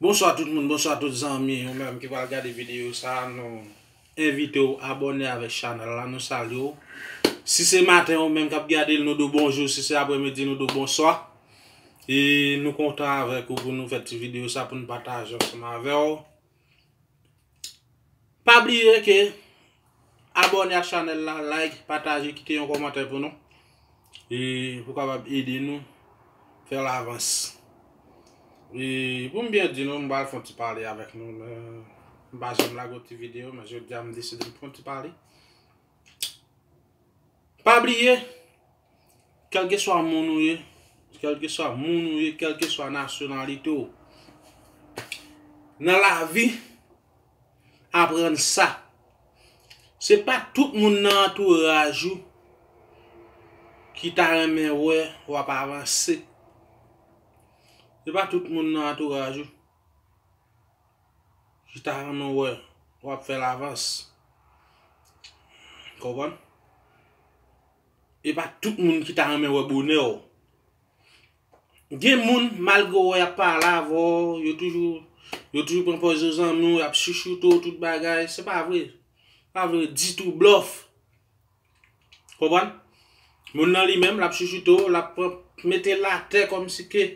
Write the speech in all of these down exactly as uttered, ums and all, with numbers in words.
Bonswa tout moun, bonswa tout zanmi, ou menm ki pral gade videyo sa, nou envite w abòne avèk chanèl la, nou salye w. Si se maten ou menm k ap gade l, nou di w bonjou, si se apremidi, nou di w bonswa. E nou kontan avèk ou pou nou fè ti videyo sa pou nou pataje ansanm avè w. Pa bliye ke abòne ak chanèl la, like, pataje, kite yon kòmantè pou nou. E pou kapab ede nou fè l avans. E pou m byen di nou, m pral fè yon ti pale avèk nou, men m pa janm lage yon ti videyo, men jodi a m deside m fè yon ti pale. Pa bliye, kèlkeswa moun ou ye, kèlkeswa moun ou ye, kèlkeswa nasyonalite w, nan lavi, aprann sa. Se pa tout moun nan antouraj ou ki ta renmen wè w ap avanse. Se pa tout moun nan antouraj ou ki ta renmen wè w ap fè l avans. Konprann? E pa tout moun ki ta renmen wè bonè w. Gen moun, malgre w wè y ap pale avè w, yo toujou, yo toujou pran pòz yo zanmi w, y ap chouchoute w, tout bagay. Se pa vre. Pa vre ditou, blòf. Konprann? Moun nan li menm, l ap chouchoute w, l ap pran, mete l atè kòmsi ke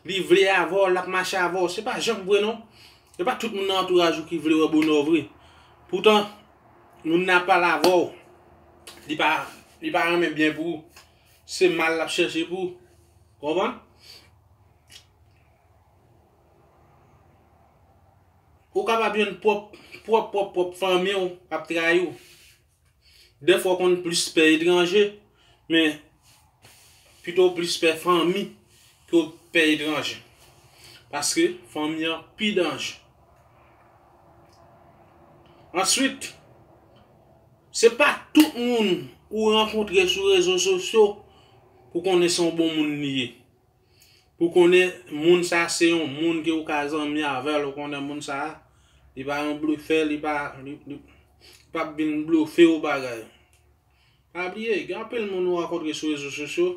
li vle avè w, l ap mache avè w. Se pa janm vre non. Se pa tout moun nan antouraj ou ki vle wè bonè w vre. Poutan, moun nan ap pale avè w, li pa, li pa renmen byen pou ou. Se mal l ap chèche pou ou. Konprann? Ou kapab jwenn pwòp, pwòp, pwòp, pwòp fanmi w ap trayi w. Dèfwa w konn plis pè etranje, men pito w plis pè fanmi ke w pè etranje. Paske fanmi an pi danje. Answit, se pa tout moun ou rankontre sou rezo sosyo pou konnen se yon bon moun li ye. Pou konnen moun sa se yon moun ke ou ka zanmi avè l, ou konnen moun sa, li pa yon blofè, li pa, li, li p ap vin blofe w bagay. Pa bliye, gen anpil moun ou rankontre sou rezo sosyo,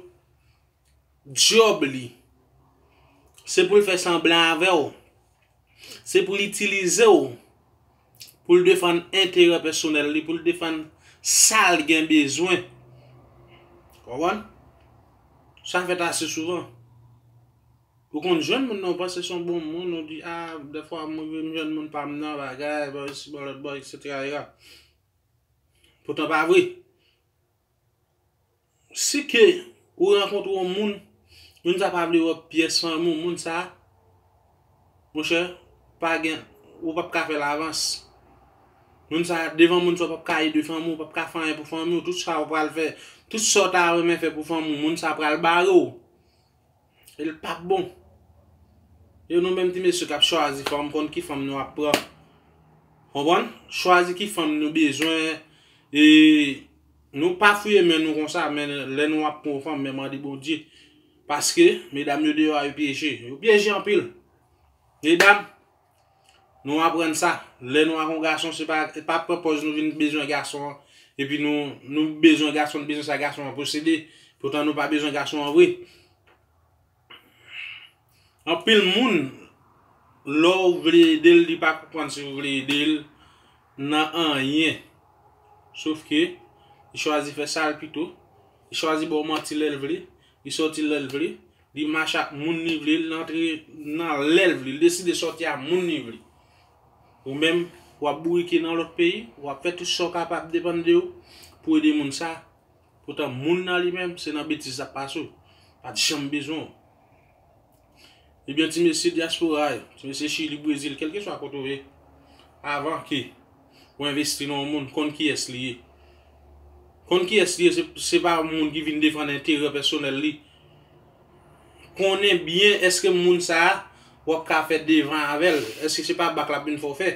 djòb li, se pou l fè sanblan avè w. Se pou l itilize w, pou l defann enterè pèsonèl li, pou l defann sa l gen bezwen. Konprann? Sa fèt ase souvan. Ou konn jwenn moun nan, ou panse se yon bon moun, ou di, a, dèfwa m rive m jwenn moun pa m nan, bagay, bò isi, bò lòt bò, etsetera. Poutan pa vre. Si ke ou rankontre yon moun, moun sa pa vle wè pyès fanmi w, moun sa, monchè, pa gen, ou p ap ka fè l avans. Moun sa, devan moun sa, ou p ap ka ede fanmi w, ou p ap ka fè anyen pou fanmi w, tout sa ou pral fè, tout sa w ta renmen fè pou fanmi w, moun sa pral bare w. E l p ap bon. E nou menm ti mesye k ap chwazi fanm, konn ki fanm nou ap pran. Konprann? Chwazi ki fanm nou bezwen. E nou pa fouye men nou konsa, men lè nou ap pran yon fanm, men mande Bondye. Paske, medam yo deyò a, yo pyeje. Yo pyeje anpil. Medam, nou aprann sa. Lè nou ak yon gason, se pa, pa pran pòz nou vin bezwen gason an. Epi nou, nou bezwen gason, nou bezwen sa gason an posede. Poutan nou pa bezwen gason an vre. Anpil moun, lè w vle ede l, li pa konprann si w vle ede l nan anyen. Sof ke, li chwazi fè sa l pito. Li chwazi ba w manti lè l vle. Li sòti lè l vle. Li mache ak moun li vle. Li antre nan lè l vle. Li deside sòti ak moun li vle. Ou menm, w ap bourike nan lòt peyi. W ap fè tout sa w kapab depann de w pou ede moun sa. Poutan moun nan li menm, se nan betiz l ap pase w. Pa t janm bezwen w. Ebyen, ti mesye dyaspora yo, ti mesye Chili, Brezil, kèlkeswa kote w ye, avan ke w envesti nan yon moun, konn kiyès li ye. Konn kiyès li ye, se, se pa yon moun ki vin defann enterè pèsonèl li. Konnen byen èske moun sa a, w ap ka fè devan avè l. Èske se pa bak l ap vin fè w fè?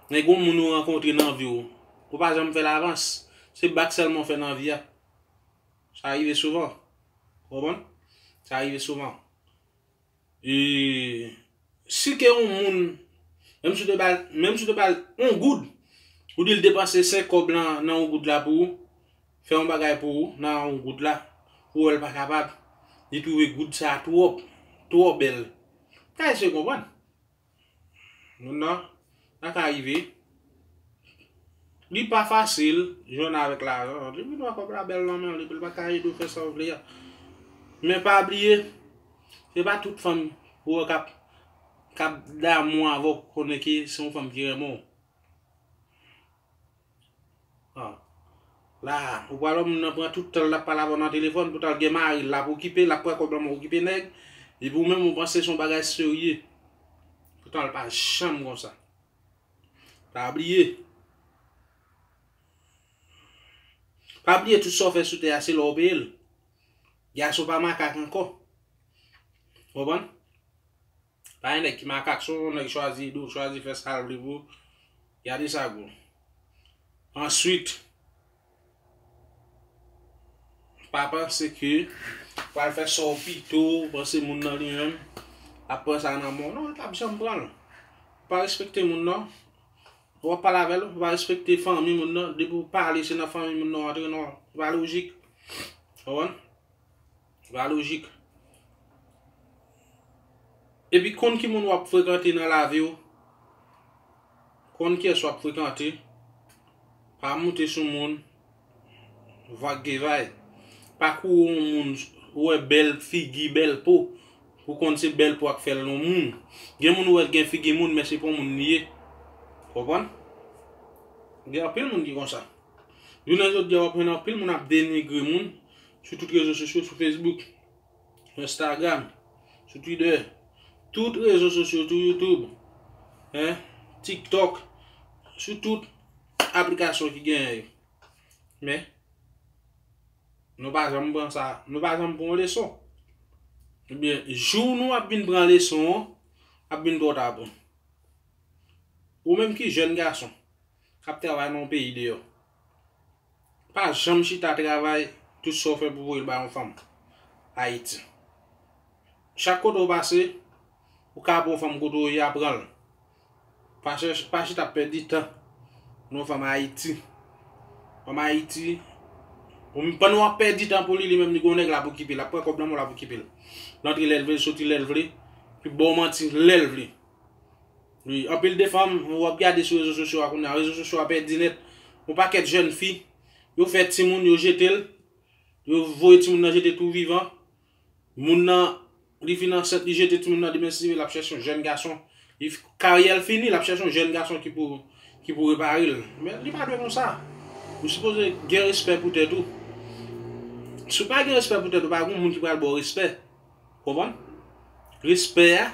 Men gen yon moun ou rankontre nan vi w, ou pa janm fè l avans. Se bak sèlman w fè nan vi a. Sa rive souvan. Konprann? Sa rive souvan. E si ke yon moun, menm si w te ba l, menm si w te ba l yon goud, ou di l depanse senk kòb lan nan yon goud la pou ou, fè yon bagay pou ou nan yon goud la, ou wè l pa kapab, li twouve goud sa a twò, twò bèl. Sa eseye konprann. Moun nan, sa ka rive. Li pa fasil jwenn avèk lajan. Li vin wè kòb la bèl nan men l, epi l pa ka ede w fè sa w vle a. Men pa bliye, se pa tout fanm ou wè k ap, k ap damou avè w, konnen ke se yon fanm ki renmen w. Ah. La, ou pral wè moun nan pran tout tan l ap pale avè w nan telefòn, poutan l gen mari l, l ap okipe, l ap pran kòb lan, okipe nèg, epi ou menm ou panse se yon bagay serye. Poutan l pa janm konsa. Pa bliye. Pa bliye tout sa w fè sou tè a, se lè w peye l. Gason pa makak ankò. Konprann? Pa gen nèg ki makak, se yon nèg chwazi ede w, chwazi fè sa l vle pou ou. Gade sa gwo. Answit, pa panse ke pral fè sa w pito, panse moun nan li menm ap pran sa nan men w. Non, li p ap janm pran l. Ou pa respekte moun nan. W ap pale avè l, ou pa respekte fanmi moun nan. Depi w pale, se nan fanmi moun nan w antre, non. Se pa lojik. Konprann? Se pa lojik. Epi konn ki moun w ap frekante nan lavi w. Konn kiyès w ap frekante. Pa moute sou moun. Vag gen vay. Pa kouri yon moun ou wè bèl figi, bèl po. Pou konn se bèl po ak fè l yon moun. Gen moun ou wè gen figi moun, men se pa yon moun li ye. Konprann? Gen anpil moun ki konsa. Jounen jodi a, w ap jwenn anpil moun ap denigre moun sou tout rezo sosyo, sou Facebook, sou Instagram, sou Twitter, tout rezo sosyo, sou YouTube, en, TikTok, sou tout aplikasyon ki genyen yo. Men, nou pa janm pran sa, nou pa janm pran leson. Ebyen, jou nou ap vin pran leson an, ap vin twò ta pou nou. Ou menm ki jèn gason k ap travay nan yon peyi deyò, pa janm chita travay tout sa w fè pou voye l ba yon fanm Ayiti. Chak kote w pase, ou ka pran yon fanm kote w ye a pran l. Pa chèche, pa chita ap pèdi tan nan yon fanm Ayiti. Fanm Ayiti, ou menm pandan w ap pèdi tan pou li, li menm li gen yon nèg l ap okipe, l ap pran kòb nan men w, l ap okipe l. L antre lè l vle, l soti lè l vle, epi ba w manti lè l vle. Wi, anpil de fanm, w ap gade sou rezo sosyo a kounye a, rezo sosyo a pèdi nèt. Yon pakèt jèn fi, yo fè timoun, yo jete l, yo voye timoun nan jete tou vivan. Moun nan, li fin ansent, li jete timoun nan, demen si l ap chèche yon jèn gason. Li, karyè l fini, l ap chèche yon jèn gason ki pou, ki pou repare l. Men li pa dwe konsa. Ou sipoze gen respè pou tèt ou. Si w pa gen respè pou tèt ou, pa gen moun ki pral ba w respè. Konprann? Respè a,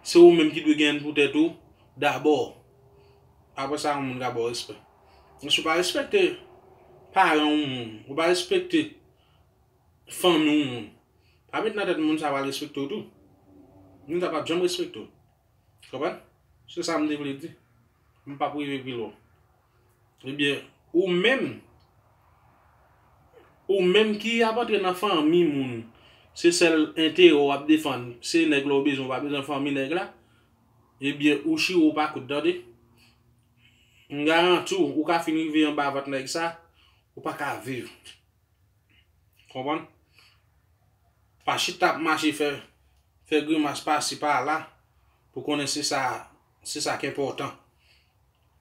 se ou menm ki dwe genyen l pou tèt ou dabò. Apre sa, yon moun ka ba w respè. Men si w pa respekte paran yon moun, ou pa respekte fanmi yon moun, pa met nan tèt moun sa pral respekte w tou. Moun sa p ap janm respekte w. Konprann? Se sa m te vle di. M p ap rive pi lwen. Ebyen, ou menm, ou menm ki ap antre nan fanmi moun, se sèl enterè w ap defann, se nèg la w bezwen, ou pa bezwen fanmi nèg la, ebyen, ou chire w pa kout, tande. M garanti w, ou ka fin rive anba vant nèg sa, ou pa ka viv. Konprann? Pa chita ap mache fè, fè grimas pasi pala pou konnen se sa, se sa k enpòtan.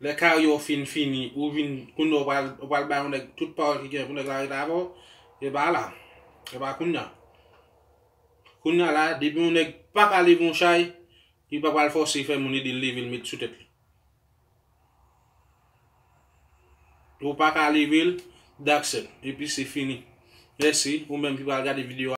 Lè karyè w fin fini, ou vin, kounye a w pral, w pral bay yon nèg tout pawòl ki gen pou nèg la rete avè w, e pa la. E pa kounye a. Kounye a la, depi yon nèg pa ka leve yon chay, li pa pral fòse fè moun ede l leve l met sou tèt li. Ou pa ka leve l, that's it. Epi se fini. Mèsi, ou menm ki pral gade videyo a.